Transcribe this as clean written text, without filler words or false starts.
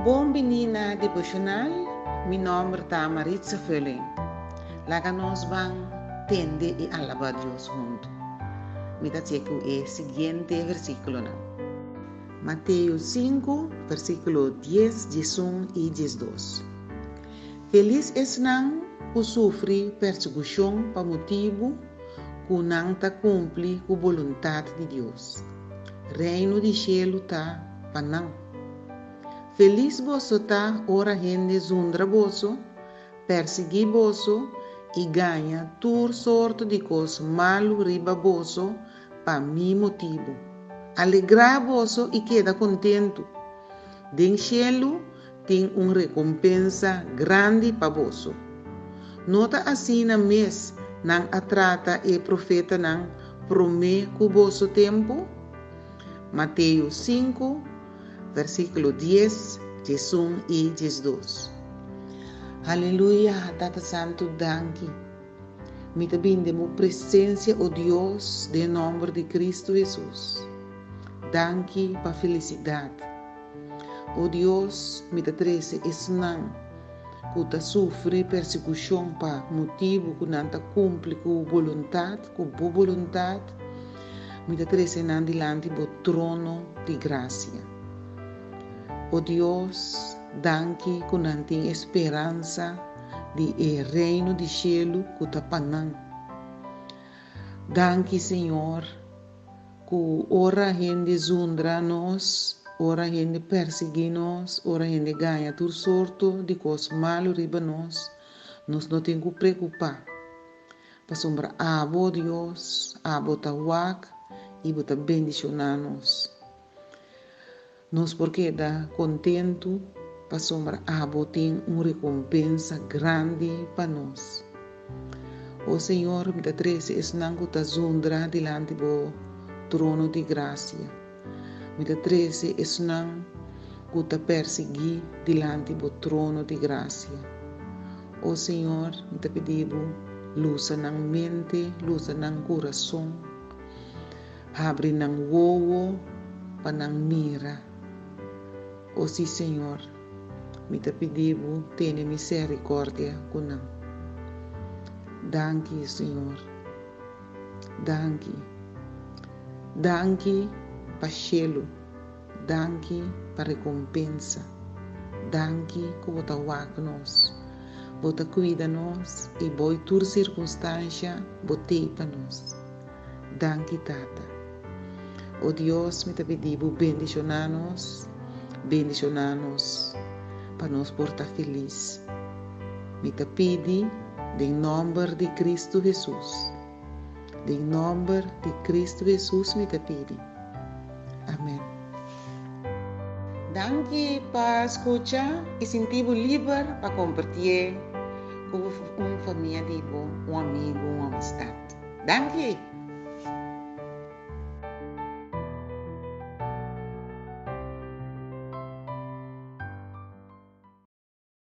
Bon bini na devocional, mi nomber ta Maritza Vulling. Laga nos ban tende y alaba Dios hunto. Mi ta check e siguiente versiculonan. Mateo 5, versiculo 10, 11 y 12. Felis esnan ku sufri persekushon pa motibu ku nan ta kumpli ku boluntat di Dios. Reino di shelu ta pa nan. Felis boso ta ora hende zundra boso, persiguí boso i gaña tur sorto di kos malu riba boso pa mi motibu. Alegrá boso i keda kontentu. Den shelu tin un rekompensa grandi pa boso. No ta asina mes nan a trata e profetanan promé ku boso tempu? Mateo 5, versíkulo 10, 11 i 12. Aleluya, Tata Santu, danki. Mi ta bin den bo presensia, o Dios, den nòmber di Kristu Hesus. Danki pa felisidat. O Dios, mi ta trese esnan ku ta sufri persekushon pa motibu ku nan ta kumpli ku boluntat, ku bo boluntat, mi ta trese nan dilanti bo trono di grasia. O Dios, danki ku nan tin e speransa di e reino di shelu ku ta pa nan. Danki, Señor, ku ora hende zundra nos, ora hende persiguí nos, ora hende gaña tur sorto di kos malu riba nos, nos no tin ku preokupá. Pasobra abo, Dios, abo ta wak i bo ta bendishoná nos. Nos por keda kontentu pasobra abo tin un rekompensa grandi pa nos. O Señor, mi ta trese esnan ku ta zundra dilanti bo trono di grasia. Mi ta trese esnan ku ta persiguí dilanti bo trono di grasia. O Señor, mi ta pidi bo, lusa nan mente, lusa nan kurason. Habri nan wowo pa nan mira. O sí, Señor, mi ta pidi bo tene miserikòrdia ku nan. Danki, Señor. Danki. Danki pa shelu. Danki pa rekompensa. Danki ku bo ta wak nos. Bo ta kuida nos i boi tur sirkunstansha bo tei pa nos. Danki Tata. O Dios, mi ta pidi bo bendishoná nos, bendishoná nos pa nos por ta felis. Mi ta pidi den nòmber di Kristu Hesus. Den nòmber di Kristu Hesus mi ta pidi. Amèn. Danki pa skucha i sinti bo liber pa kompartié ku un famia di bo, un amigu, un amistat. Danki!